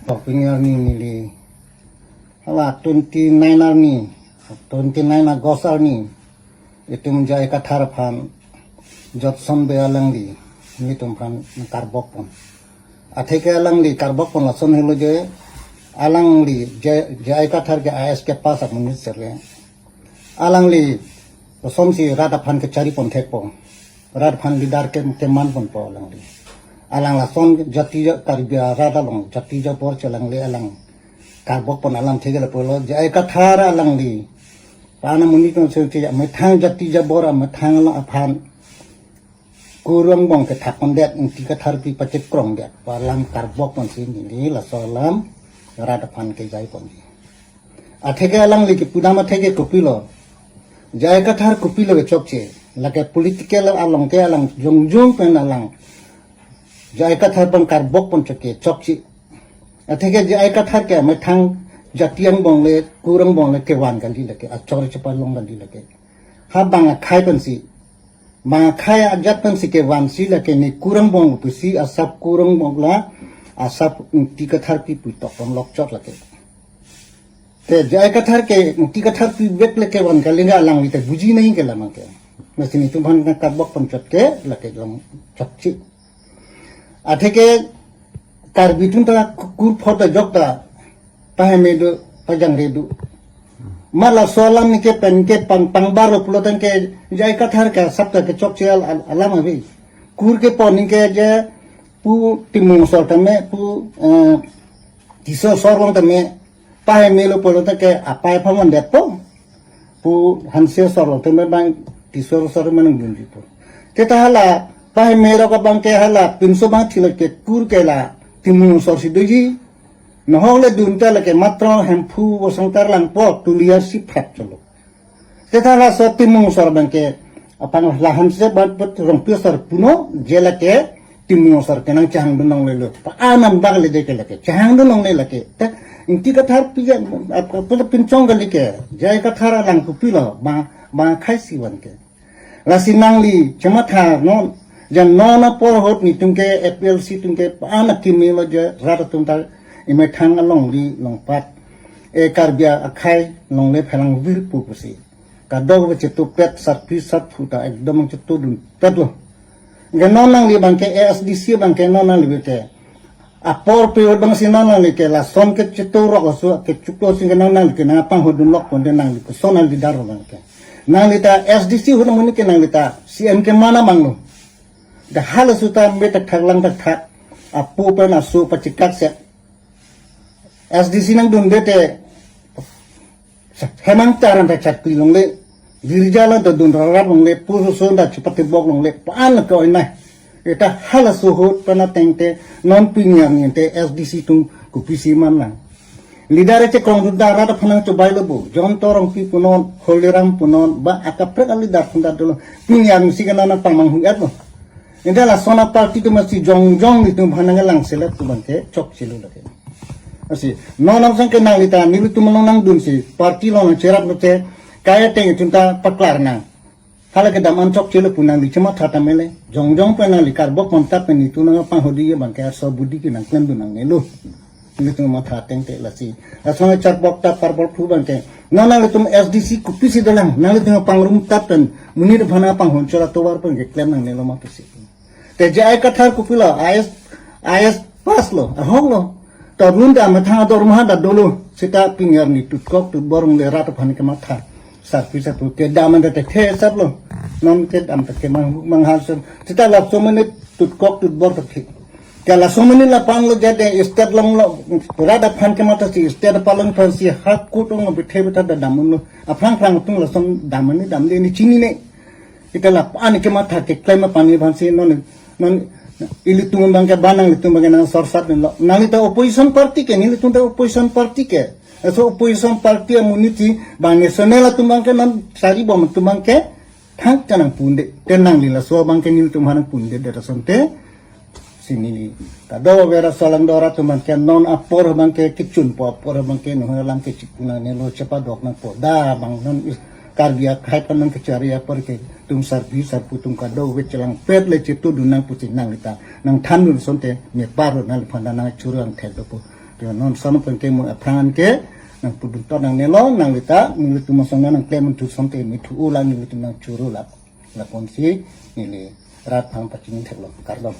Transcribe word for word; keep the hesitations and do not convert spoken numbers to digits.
Tokping arni neli hala twenty nine arni, twenty nine August arni, itum J I Kathar aphan Jotson Bey alangli nelitum aphan karbok pon. Atheke alangli karbok pon lason helo je, alangli J-, J I Kathar ke I A S ke pass amonit sele. Alangli kosonsi rat aphan kechari pon thekpo. Rat aphan leader ke, keman ponpo alangli. Alang lason jati ja-, Karbi arat along jati jabor chelangli alang karbok pon alam theke lapulo J I Kathar alangli. Pana muni konsel che methang jati jabor methang alang aphan kur angbong kethak pondet, Ingti Katharpi pachekrongdet pu alam karbok ponsi neli laso alam rat aphan kejai ponji. Atheke alangli kepudam atheke kopilo. J I Kathar kopilo kechokche. Lake political along ke alang jongjong pen alang J I Kathar aphan karbok pon chokche, chokche. Atheke J I Kathar ke methang jati angbong le kur angbong le kevan kali lake, achor chepalong kali lake. Ha bang akhai pensi, bang akhai ajat pensi kevansi lake ne kur angbong pusi asap kur angbong la, asap Ingti Katharpi pu tok pon lokchot lake. Te J I Kathar ke Ingti Katharpi vek le kevan kali, alangli te buji nahi ke lamang ke. Mesti nelitum aphan karbok pon chot ke lake long chokche. Atheke Karbi atum ta kur phot ta jok ta paheme do, pajangre do. Ma laso alam ni ke pen ke pang, pangbar pulo tangte J I Kathar ke asap ta kechokche al-, al-, alam ave. Kur kepon ni ke je pu Timung asor tame, pu, eh, Tisso asor along tame, pahemelo pulo tangte apai aphan mandetpo. Pu Hanse asor along tame bang Tisso asor manang dunji po. Te ta hala pahemelo ka bang ke hala pinso bang thilot ke kur ke la Timung asor si doji. Nohok le dun ta lake matro Hemphu Bosong Tarlangpo, Tuliar si phrap cholo. Te ta laso Timung asor bang ke apang la Hanse bat bat Rongpi asor puno je lake Timung asor ke nang chahang dun longle lo. Pa anam bak le de ke lake chahang dun longle lake. Te Ingti Katharpi ke ap-, ap-, pinchong kali ke. J I Kathar alang kopilo bang, bang akhai si van ke. Lasi nangli chematha non, jan non apor ahut nelitum ke A P H L C atum ke pa ana kimilo je rat atum ta emethang alongri longpat. E Karbi akhai longle phelang vir pu pusi. Kadokave chetupet sarpi sarpo ta ekdom chetudunpetlo. Ke non nangli bang ke A S D C bang ke non nangli ke apor pe bang si non nangli ke lason ke cheturok aso ke chuklo si ke non nangli ke nangpanghodun lok ponte nangli koson nangli daro bang ke. Nangli ta S D C ahut amonit ke nangli ta C M keman abang lo. Dah halaso ta me tak thak lang tak thak. Apo pen aso pachekak se. S D C nangdunde te Hemang Taran ta chatpi longle, Girja lang ta dun rarap longle, puso son ta chepatebok longle, pan ke oinai. Eta halaso ahut pen ateng te non pini arni te S D C atum kopisi man lang. Leader chekrongdun ta rat aphan nangchobai lo bo, John Torongpi punon, Holiram punon, ba akaprek a leader aphan ta dolo, pini arni si ke nangpangmanghu-etlo. Ente lason a party atum masi jongjong nelitum aphan nanglang selet atum bang ke chokchelo lake. Lasi non nangsan ke nangli ta nelitum along nangdunsi party along nangcherap lote kai ateng itum ta paklar nang. Hala kedam an chokchelo pu nangli chematha tame le. Jongjong pen nangli karbok pon tap pen nelitum nangpanghodunji abang ke arso budi ke nangklemdun nangnelo. Nelitum matha ateng te lasi. Lason a chakbok ta parbok thu bang ke. Non nanglitum S D C kopisi dolang. Nanglitum pangrum tap pen monit aphan nangpanghon chot atovar pen keklem nangnelo ma pusi. Te J I Kathar kopilo, I A S, I A S pass lo, ahok lo. Torun ta methang adormaha ta dolo. Seta pini arni tutkok tutbor longle rat aphan kematha. Sarpi sarpo kedam anta te the sap lo. Non kedam ta kemang manghal sap. Seta laso amonit tutkok tutbor ta thik. Ke laso amonit la panglo jade state along lo. Rat aphan kematha si state apalon aphan si hak kut ong bethe betha ta dam unlo. Aphrang phrang atum lason dam ani damde ne chinine. Ita la pani kematha keklem pani aphan si non, non ilitum abang ke ba nanglitum abang ke nangsorsat lo. Nangli ta opposition party ke, nelitum ta opposition party ke. Laso opposition party amonit si bang national atum abang ke non sari bom atum abang ke thang chanang punde. Te nangli laso abang ke nelitum aphan nangpunde de asonte. Si neli kadokave ra solang dora atum abang ke non apor abang ke kechunpo apor abang ke non alam ke chipu nangnelo chepadok nangpo da bang non is Karbi akhai aphan nangkechari apor ke atum sarpi sarpo atum kadokave chelangpet le chetudun nang pusi nangli ta nangthandun asonte me paro nangliphan ta nangchurang thek dopo. Yo, non son pen ke mo aphrang ke nangpudun to nangnelo, nanglita nelitum asong nangklem thu son te mi thu ulang, nelitum nangchuru lap. Lapu-ansi neli rat aphan pachini theklo, kardom.